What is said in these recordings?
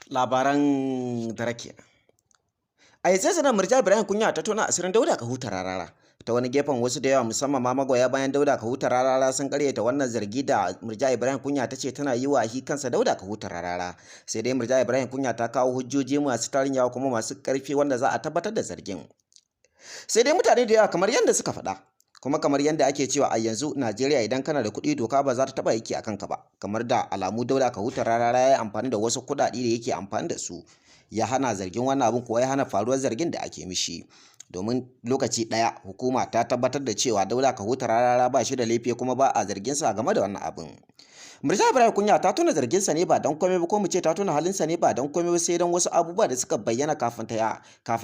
Labaran dare kenan. A yanzu sanar Murja Ibrahim Kunya ta tona asirin Dauda Kahutu Rarara. Ta wani gefen, wasu da yawa, musamman ma magoya bayan Dauda Kahutu Rarara, sun karyata wannan zargi da Murja Ibrahim Kunya ta ce tana yi wa shi kansa Dauda Kahutu Rarara. Sai dai Murja Ibrahim Kunya ta kawo hujjoji masu tarin yawa kuma masu karfi wanda za a tabbatar da zargin. Sai dai mutane da yawa, kamar yadda suka faɗa, kuma kamar yadda ake cewa a yanzu Najeriya, idan kana da kuɗi, doka ba za ta taɓa aiki a kanka ba. Kamar da alamu Dauda Kahutu Rarara ya yi amfani da wasu kuɗaɗe da yake amfani da su, ya hana zargin wannan abin, kuwa ya hana faruwar zargin da ake mishi, domin lokaci ɗaya hukuma ta tabbatar da cewa Dauda Kahutu Rarara ba shi da laifi kuma ba a zarginsa game da wannan abin. Murja Ibrahim Kunya ta tona zarginsa ne ba don komai ba, ko mu ce ta tona halinsa ne ba don komai ba, sai don wasu abubuwa da suka bayyana kafin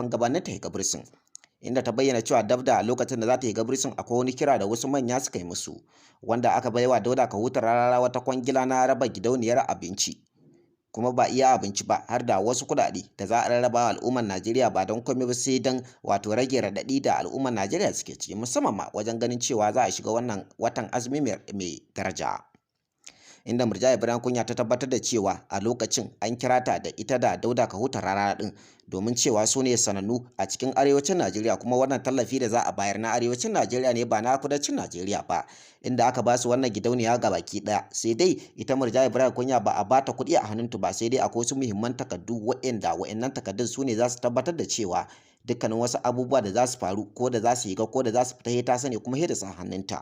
gabanin ta yi bursin, inda ta bayyana cewa dab da lokacin da za ta yi bursin, akwai wani kira da wasu manya suka yi musu, wanda aka baiwa Dauda Kahutu Rarara wata kwangila na raba gidauniyar abinci, kuma ba iya abinci ba, har da wasu kuɗaɗe da za a rarraba wa al'ummar Najeriya, ba don komai ba sai don wato rage raɗaɗi da al'ummar Najeriya suke ciki, musamman ma wajen ganin cewa za a shiga wannan watan azumi mai daraja. Inda Murja Ibrahim Kunya ta tabbatar da cewa a lokacin an kira ta da ita da Dauda Kahutu Rarara din, domin cewa su ne sanannu a cikin arewacin Najeriya, kuma wannan tallafi da za a bayar na arewacin Najeriya ne, ba na kudancin Najeriya ba, inda aka ba su wannan gidauniya ga baki daya. Sai dai ita Murja Ibrahim Kunya ba a ba ta kuɗi a hannunta ba, sai dai akwai wasu muhimman takardu, waɗanda waɗannan takardun su ne za su tabbatar da cewa dukkanin wasu abubuwa da za su faru, ko da za su yi, ko da za su fita, ta sani kuma da sa hannunta.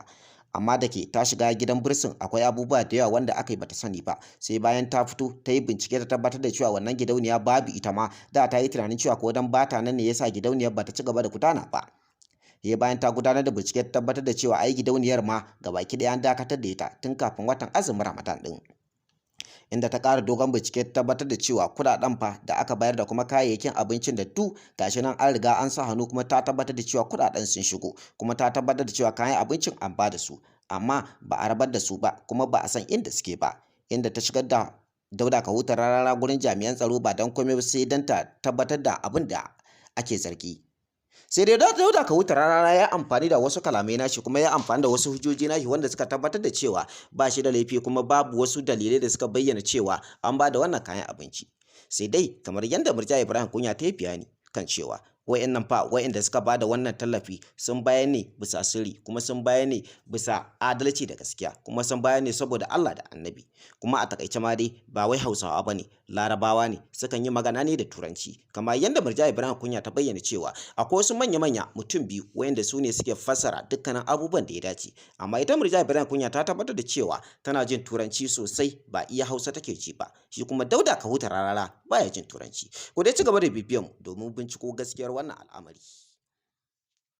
Amma da ke ta shiga gidan bursin, akwai abubuwa da yawa wanda aka yi bata sani ba, sai bayan ta fito ta yi bincike, ta tabbatar da cewa wannan gidauniya babu ita ma. Da ta yi tunanin cewa ko dan bata nan ne yasa gidauniyar bata ci gaba da gudana ba. Ya bayan ta gudanar da bincike, ta tabbatar da cewa ai gidauniyar ma gabaki ɗaya an dakatar da ita tun kafin watan azumin Ramadan din, inda ta ƙara dogon bincike, ta tabbatar da cewa kuɗaɗen fa da aka bayar da kuma kayayyakin abincin da duk gashi nan an riga an sa hannu, kuma ta tabbatar da cewa kuɗaɗen sun shigo, kuma ta tabbatar da cewa kayan abincin an ba da su, amma ba a rabar da su ba, kuma ba a san inda suke ba. Inda ta shigar da Dauda Kahutu Rarara gurin jami'an tsaro, ba don komai ba sai don ta tabbatar da abin da ake zargi. Sai dai Dauda Kahutu Rarara ya amfani da wasu kalamai nashi, kuma ya amfani da wasu hujjoji nashi wanda suka tabbatar da cewa ba shi da laifi, kuma babu wasu dalilai da suka bayyana cewa an ba da wannan kayan abinci. Sai dai kamar yadda Murja Ibrahim Kunya ta yi bayani kan cewa wa'annan fa wa'anda suka ba da wannan tallafi sun bayar ne bisa sirri, kuma sun bayar ne bisa adalci da gaskiya, kuma sun bayar ne saboda Allah da Annabi. Kuma a takaice ma dai ba wai Hausawa ba ne, Larabawa ne, sukan yi magana ne da Turanci. Kamar yadda Murja Ibrahim Kunya ta bayyana cewa akwai wasu manya-manya mutum biyu wayanda su ne suke fassara dukkanin abubuwan da ya dace. Amma ita Murja Ibrahim Kunya ta tabbatar da cewa tana jin Turanci sosai, ba iya Hausa take ji ba. Shi kuma Dauda Kahutu Rarara baya jin Turanci. Ku dai ci gaba da bibiyan mu domin binciko gaskiyar wannan al'amari.